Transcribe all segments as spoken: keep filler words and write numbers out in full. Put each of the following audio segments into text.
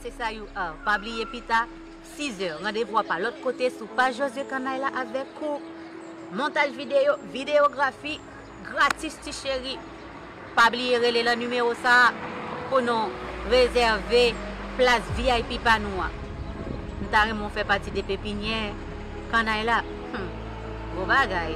Se sa you are. Pa bliye pita, sizè, randevou a pa lòt kote sou paj Josue Kanay la avèk ou. Montaj videyo, videyografi, gratis ti cheri. Pa bliye rele nan nimewo sa a pou nou rezève plas V I P pa nou an. M ta renmen w fè pati de pepinyè Kanay la. Hmm. Gwo bagay.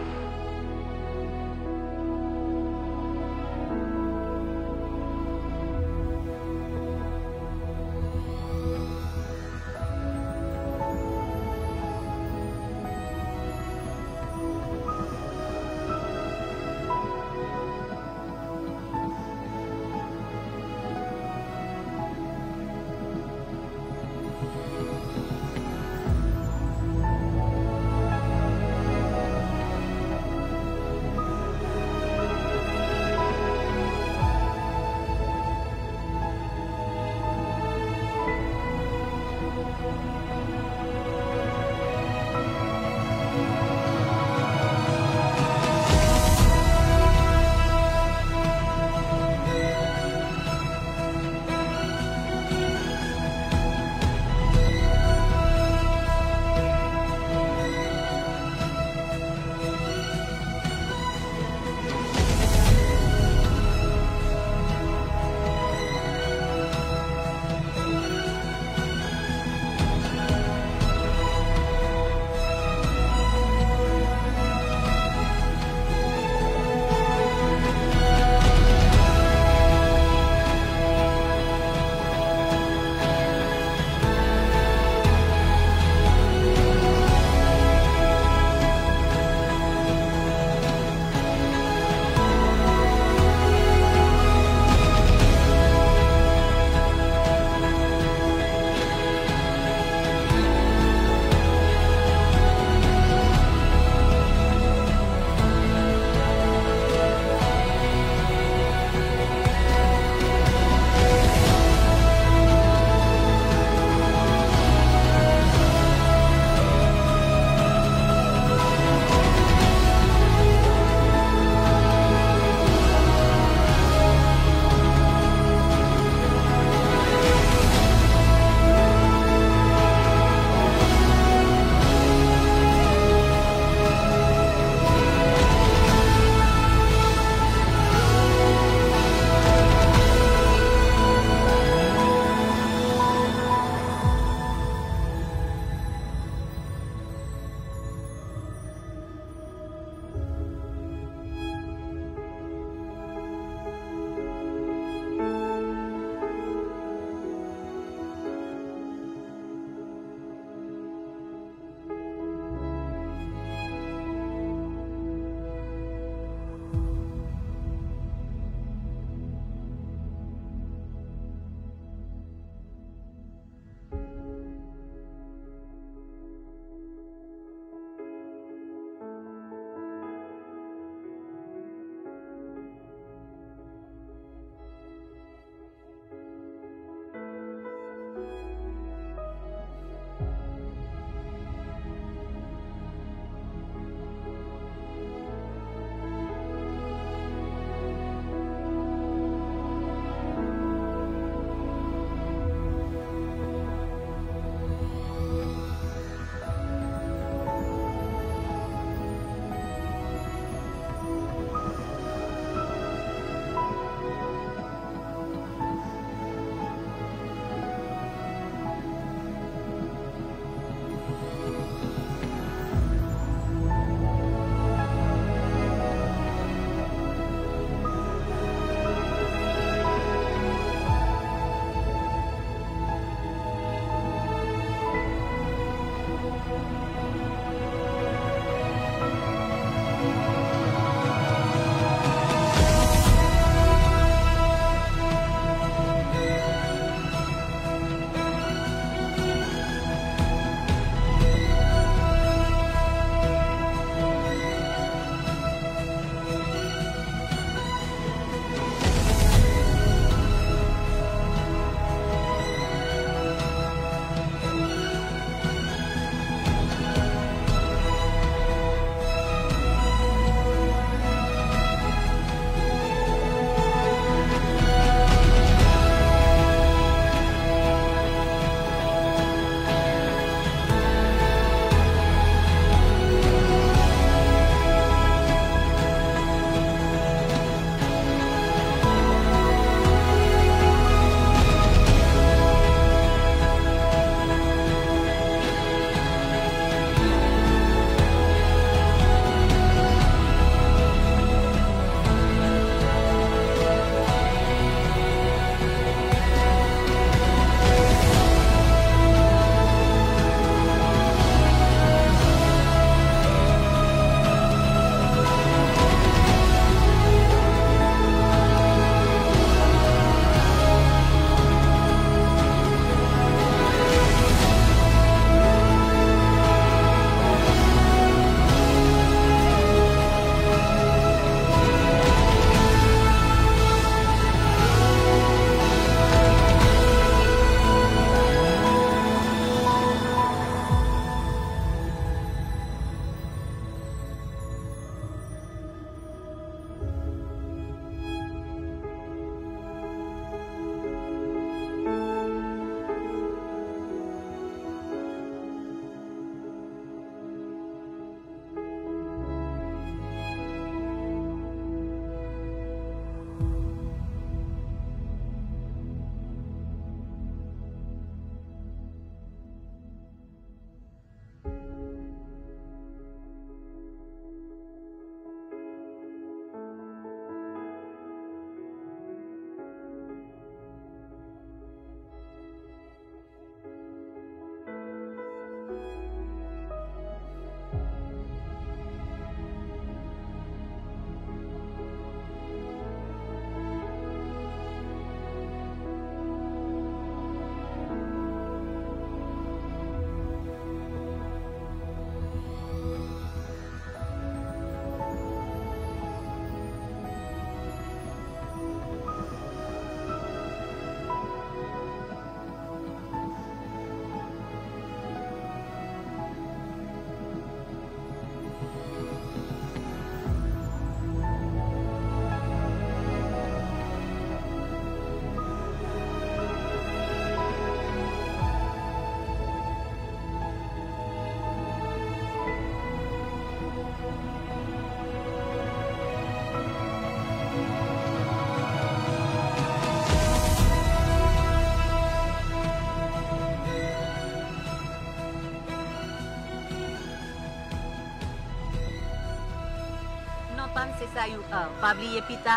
Se sa, you are. Pa bliye pita,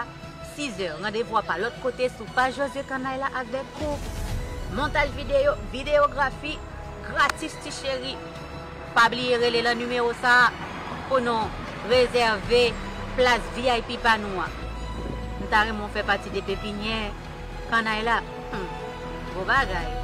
sizè, randevou a pa lòt kote sou paj Jozye Kannay la avèk ou. Montaj videyo, videyografi, gratis ti cheri. Pa bliye rele nan nimewo sa a pou nou rezève plas V I P pa nou an. M ta renmen w fè pati de pepinyè kannay la. Hmm. Gwo bagay.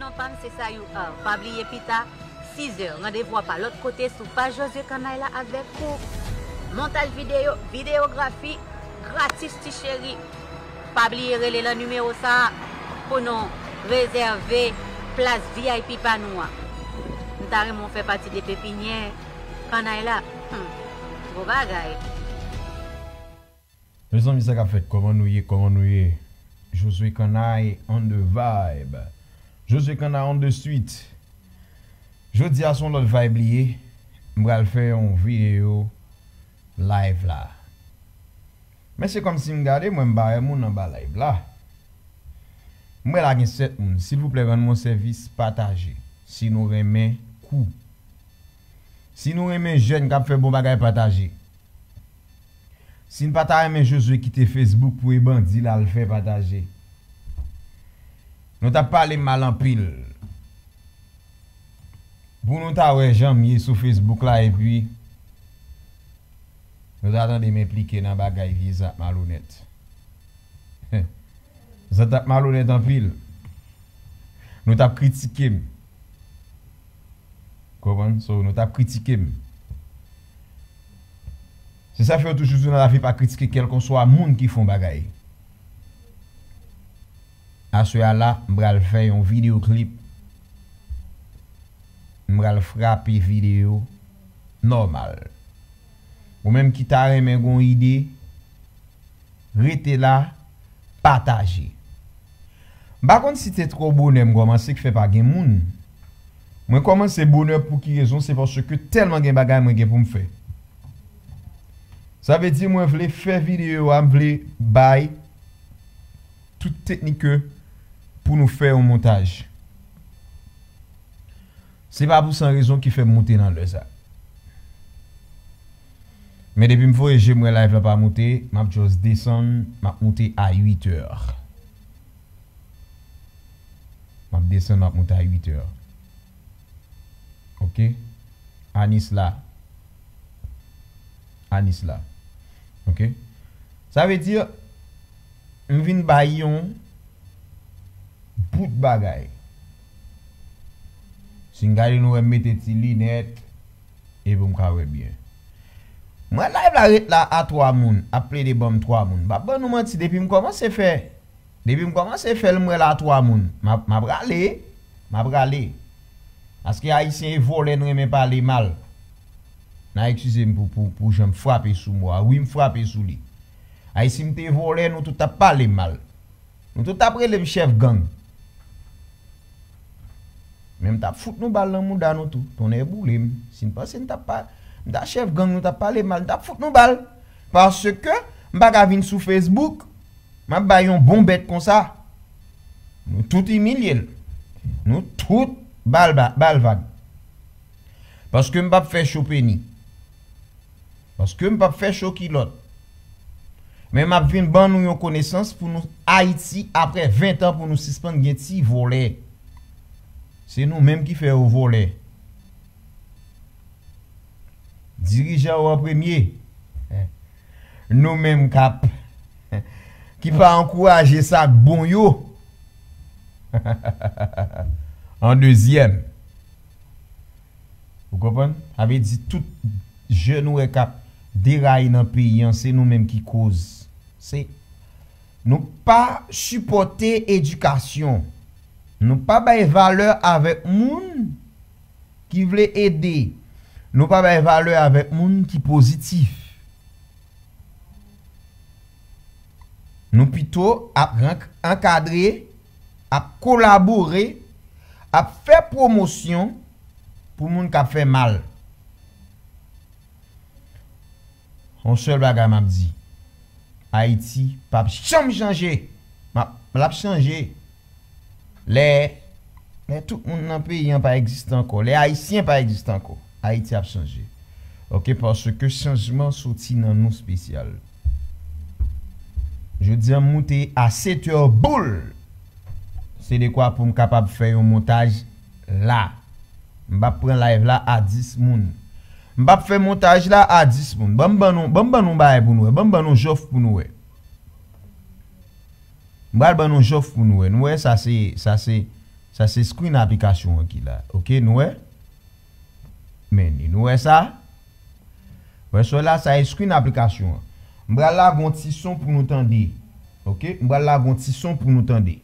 Non pa m se sa you are. Pa bliye pita, sizè, randevou a pa lòt kote sou paj Jozye Kannay la avèk ou. Montaj videyo, videyografi, gratis ti cheri. Pa bliye rele nan nimewo sa a pou nou rezève plas V I P pa nou an. M ta renmen w fè pati de pepinyè kannay la. Hmm. Gwo bagay. Mezanmi, sa k ap fèt? Kòman nou ye? Kòman nou ye? Josue Canaille on the vibe. Josue Canaille on the street. Jodi a se yon lòt vibe li ye. M pral fè yon videyo live la. Men se kòmsi m gade, mwen m pa wè moun anba live la. M wè la gen sèt moun. Silvouplè, rann mwen sèvis, pataje. Si nou renmen kou. Si nou renmen jèn k ap fè bon bagay, pataje. Si n pa ta renmen Jozwe kite Facebook pou e bandi l al fè, pataje. Nou t ap pale m mal anpil. Pou nou ta wè jan m ye sou Facebook la, epi nou ta tande m enplike nan bagay vye zak malonèt. Zak malonèt anpil. Nou t ap kritike m. Konprann? So, nou t ap kritike m. Se sa fè yo toujou di nan lavi, pa kritike kèlkanswa moun ki fè yon bagay. Aswè a la, m pral fè yon videyo klip. M pral frape videyo nòmal. Ou menm ki ta renmen gon ide, rete la, pataje. M pa konn si se twò bonè m kòmanse k fè pa gen moun. Mwen kòmanse bonè pou ki rezon? Se paske tèlman gen bagay mwen gen pou m fè. Sa vle di mwen vle fè videyo a, m vle bay tout teknik ke pou nou fè yon montaj. Se pa pou san rezon ki fè m moute nan lè sa. Men depi m voye je m wè live la pa moute, m ap just desann, m ap moute a uit è. M ap desann, m ap moute a uit è. Ok? Anis la. Anis la. Ok? Sa vle di, m vin bay yon bout bagay. Si n gade nou wè m mete ti linèt, epi m ka wè byen. Mwen live la ret la a twa moun, ap plede ban m twa moun. M p ap ban nou manti, depi m kòmanse fè, depi m kòmanse fè l, m wè la a twa moun. M ap, m ap rale, m ap rale. Paske Ayisyen e vòlè, n renmen pale mal. N a eskize m pou, pou, pou jan m frape sou mo a. Wi, m frape sou li. Ay, si m te vòlè, nou tout t ap pale m mal. Nou tout t ap rele m chèf gang. Men m t ap fout nou bal nan mouda nou tou. Tonnè boule m. Si n panse n t ap pa, m ta chèf gang, nou t ap pale m mal, m t ap fout nou bal. Paske m pa ka vin sou Facebook, m ap bay yon bon bèt konsa. Nou tout imilye l. Nou tout bal ba, bal vag. Paske m p ap fè cho peni. Paske m p ap fè cho kilòt. Men m ap vin ban nou yon konesans pou nou Ayiti, apre ven tan, pou nou sispann gen ti vòlè. Se nou menm ki fè yo vòlè. Dirijan yo an premye. Nou menm k ap, ki pa ankouraje sa k bon yo an dezyèm. Ou konprann? Sa vle di tout jèn ou wè k ap deraye nan peyi an, se nou menm ki koz. Se, nou pa sipòte edikasyon. Nou pa bay valè avèk moun ki vle ede. Nou pa bay valè avèk moun ki pozitif. Nou pito ap rank-, ankadre, ap kolabore, ap fè pwomosyon pou moun k ap fè mal. Yon sèl bagay m ap di, Ayiti p ap janm chanje. M ap, l ap chanje. Lè, lè tout moun nan peyi an pa egziste ankò, lè Ayisyen pa egziste ankò, Ayiti ap chanje. Ok, paske chanjman soti nan nou espesyal. Jodi a, m moute a sèt è boul. Se dekwa pou m kapab fè yon montaj la. M p ap pran live la a dis moun. M p ap fè montaj la a dis moun. Ban m ban nou, ban m ban nou bagay pou nou wè. Ban m ban nou jòf pou nou wè. M pral ban nou jòf pou nou wè. Nou wè, sa se, sa se, sa se screen aplikasyon an ki la. Ok, nou wè? Men, nou wè sa? Wè sa la, sa e screen aplikasyon an. M pral lage yon ti son pou nou tande. Ok? M pral lage yon ti son pou nou tande.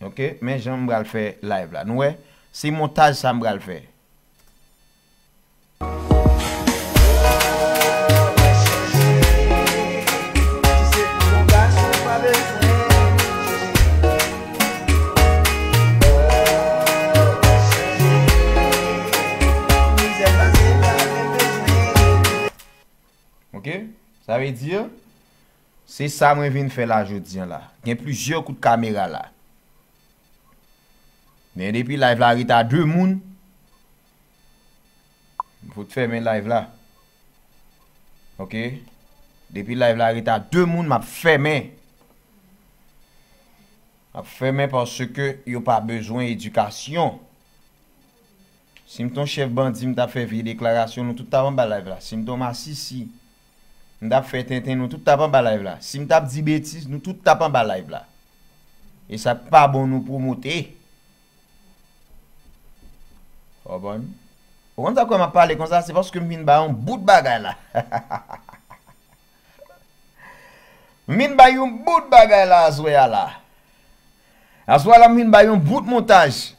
Ok? Men jan m pral fè live la. Nou wè? Se montaj sa m pral fè. Ok? Sa vle di, Se sa mwen vin fè la jodi a la. Gen plizyè kout kamera la. Men depi live la ret a de moun, m fout fèmen live la. Ok? Depi live la ret a de moun, m ap fèmen. M ap fèmen paske yo pa bezwen edikasyon. Si m t on chèf bandi, m t ap fè vye deklarasyon, nou tout t ap anba live la. Si m t on masisi, m t ap fè tenten, nou tout t ap anba live la. Si m t ap di betiz, nou tout t ap anba live la. E sa k pa bon nou pwomote. Konprann? Ou konn sa kwè m ap pale konsa, se paske m vin ba yon bout bagay la. M vin bay yon bout bagay la aswè a la. Aswè a la m vin bay yon bout montaj.